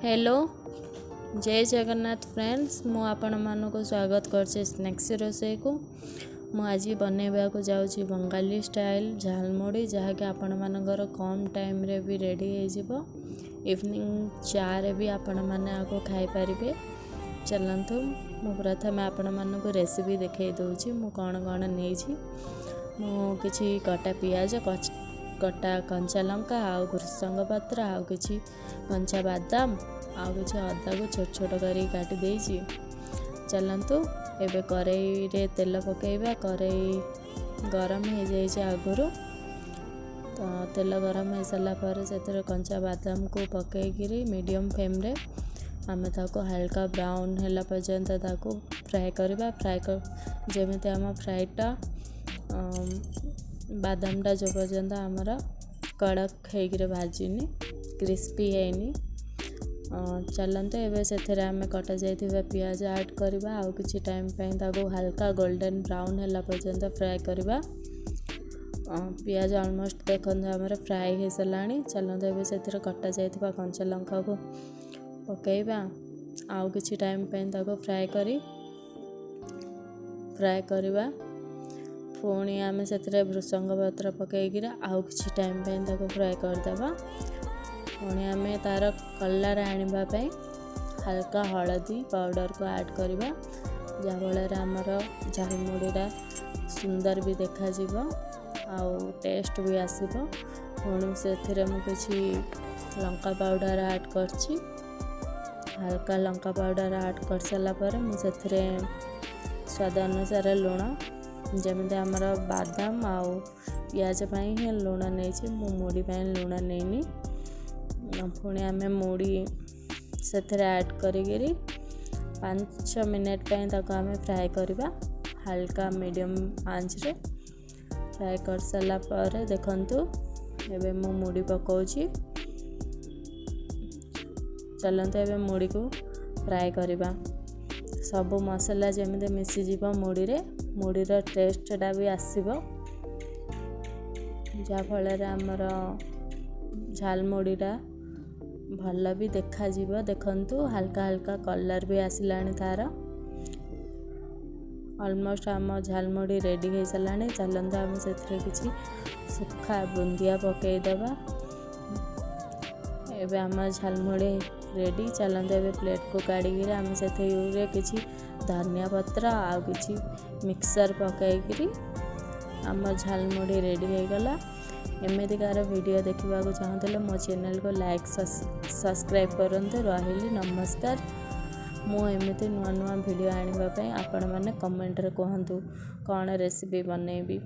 Hello, ଜୟ Jagannath friends. ମୁଁ ଆପଣମାନଙ୍କୁ ସ୍ୱାଗତ କରୁଛି ସ୍ନାକ୍ସ ରୋଷେଇକୁ। ମୁଁ ଆଜି ବନେଇବାକୁ ଯାଉଛି ବଙ୍ଗାଳୀ ଷ୍ଟାଇଲ୍ ଝାଲମୁଢ଼ି, ଯାହାକି ଆପଣମାନଙ୍କର କମ୍ ଟାଇମ୍ରେ ବି ରେଡ଼ି ହେଇଯିବ। ଇଭିନିଂ ଚାରେ ବି ଆପଣମାନେ ଆକୁ ଖାଇପାରିବେ। ଚାଲନ୍ତୁ, ମୁଁ ପ୍ରଥମେ ଆପଣମାନଙ୍କୁ ରେସିପି ଦେଖାଇ ଦେଉଛି, ମୁଁ କ'ଣ କ'ଣ ନେଇଛି। ମୁଁ କିଛି କଟା ପିଆଜ, କଟା କଞ୍ଚା ଲଙ୍କା ଆଉ ଭୃସଙ୍ଗ ପତ୍ର, ଆଉ କିଛି କଞ୍ଚା ବାଦାମ, ଆଉ କିଛି ଅଦାକୁ ଛୋଟ ଛୋଟ କରିକି କାଟି ଦେଇଛି। ଚାଲନ୍ତୁ, ଏବେ କରେଇରେ ତେଲ ପକାଇବା। କରେଇ ଗରମ ହେଇଯାଇଛି ଆଗରୁ ତ। ତେଲ ଗରମ ହେଇସାରିଲା ପରେ ସେଥିରେ କଞ୍ଚା ବାଦାମକୁ ପକାଇକିରି ମିଡ଼ିୟମ୍ ଫ୍ଲେମ୍ରେ ଆମେ ତାକୁ ହାଲକା ବ୍ରାଉନ୍ ହେଲା ପର୍ଯ୍ୟନ୍ତ ତାକୁ ଫ୍ରାଏ କରିବା। ଫ୍ରାଏ ଯେମିତି ଆମ ଫ୍ରାଏଟା ବାଦାମଟା ଯେଉଁ ପର୍ଯ୍ୟନ୍ତ ଆମର କଡ଼କ ହେଇକିରି ଭାଜିନି, କ୍ରିସ୍ପି ହେଇନି। ଚାଲନ୍ତୁ, ଏବେ ସେଥିରେ ଆମେ କଟା ଯାଇଥିବା ପିଆଜ ଆଡ଼୍ କରିବା। ଆଉ କିଛି ଟାଇମ୍ ପାଇଁ ତାକୁ ହାଲକା ଗୋଲ୍ଡେନ୍ ବ୍ରାଉନ୍ ହେଲା ପର୍ଯ୍ୟନ୍ତ ଫ୍ରାଏ କରିବା। ପିଆଜ ଅଲମୋଷ୍ଟ ଦେଖନ୍ତୁ ଆମର ଫ୍ରାଏ ହେଇସାରିଲାଣି। ଚାଲନ୍ତୁ, ଏବେ ସେଥିରେ କଟା ଯାଇଥିବା କଞ୍ଚା ଲଙ୍କାକୁ ପକାଇବା। ଆଉ କିଛି ଟାଇମ୍ ପାଇଁ ତାକୁ ଫ୍ରାଏ କରିବା। ପୁଣି ଆମେ ସେଥିରେ ଭୃସଙ୍ଗ ପତ୍ର ପକାଇକିରି ଆଉ କିଛି ଟାଇମ୍ ପାଇଁ ତାକୁ ଫ୍ରାଏ କରିଦେବା। ପୁଣି ଆମେ ତା'ର କଲର୍ ଆଣିବା ପାଇଁ ହାଲକା ହଳଦୀ ପାଉଡ଼ରକୁ ଆଡ଼୍ କରିବା, ଯାହାଫଳରେ ଆମର ଝାଲମୁଢ଼ିଟା ସୁନ୍ଦର ବି ଦେଖାଯିବ ଆଉ ଟେଷ୍ଟ ବି ଆସିବ। ପୁଣି ସେଥିରେ ମୁଁ କିଛି ଲଙ୍କା ପାଉଡ଼ର ଆଡ଼୍ କରିଛି। ହାଲକା ଲଙ୍କା ପାଉଡ଼ର ଆଡ଼୍ କରିସାରିଲା ପରେ ମୁଁ ସେଥିରେ ସ୍ୱାଦ ଅନୁସାରେ ଲୁଣ, ଯେମିତି ଆମର ବାଦାମ ଆଉ ପିଆଜ ପାଇଁ ହିଁ ଲୁଣ ନେଇଛି ମୁଁ, ମୁଢ଼ି ପାଇଁ ଲୁଣ ନେଇନି। ପୁଣି ଆମେ ମୁଢ଼ି ସେଥିରେ ଆଡ଼୍ କରିକିରି 5 ମିନିଟ୍ ପାଇଁ ତାକୁ ଆମେ ଫ୍ରାଏ କରିବା ହାଲକା ମିଡ଼ିୟମ୍ ଆଞ୍ଚରେ। ଫ୍ରାଏ କରିସାରିଲା ପରେ ଦେଖନ୍ତୁ, ଏବେ ମୁଁ ମୁଢ଼ି ପକାଉଛି। ଚାଲନ୍ତୁ, ଏବେ ମୁଢ଼ିକୁ ଫ୍ରାଏ କରିବା। ସବୁ ମସଲା ଯେମିତି ମିଶିଯିବ ମୁଢ଼ିରେ, ମୁଢ଼ିର ଟେଷ୍ଟଟା ବି ଆସିବ, ଯାହାଫଳରେ ଆମର ଝାଲମୁଢ଼ିଟା ଭଲ ବି ଦେଖାଯିବ। ଦେଖନ୍ତୁ, ହାଲକା ହାଲକା କଲର୍ ବି ଆସିଲାଣି ତା'ର। ଅଲମୋଷ୍ଟ ଆମ ଝାଲମୁଢ଼ି ରେଡ଼ି ହେଇସାରିଲାଣି। ଚାଲନ୍ତୁ, ଆମେ ସେଥିରେ କିଛି ଶୁଖା ବୁନ୍ଦିଆ ପକାଇଦେବା। ଏବେ ଆମ ଝାଲମୁଢ଼ି ରେଡ଼ି। ଚାଲନ୍ତୁ, ଏବେ ପ୍ଲେଟ୍କୁ କାଢ଼ିକିରି ଆମେ ସେଥିରେ କିଛି ଧନିଆ ପତ୍ର ଆଉ କିଛି ମିକ୍ସଚର୍ ପକାଇକିରି ଆମ ଝାଲମୁଢ଼ି ରେଡ଼ି ହେଇଗଲା। ଏମିତିକାର ଭିଡ଼ିଓ ଦେଖିବାକୁ ଚାହୁଁଥିଲେ ମୋ ଚ୍ୟାନେଲକୁ ଲାଇକ୍, ସବସ୍କ୍ରାଇବ୍ କରନ୍ତୁ। ରହିଲି, ନମସ୍କାର। ମୁଁ ଏମିତି ନୂଆ ନୂଆ ଭିଡ଼ିଓ ଆଣିବା ପାଇଁ ଆପଣମାନେ କମେଣ୍ଟରେ କୁହନ୍ତୁ କ'ଣ ରେସିପି ବନେଇବି।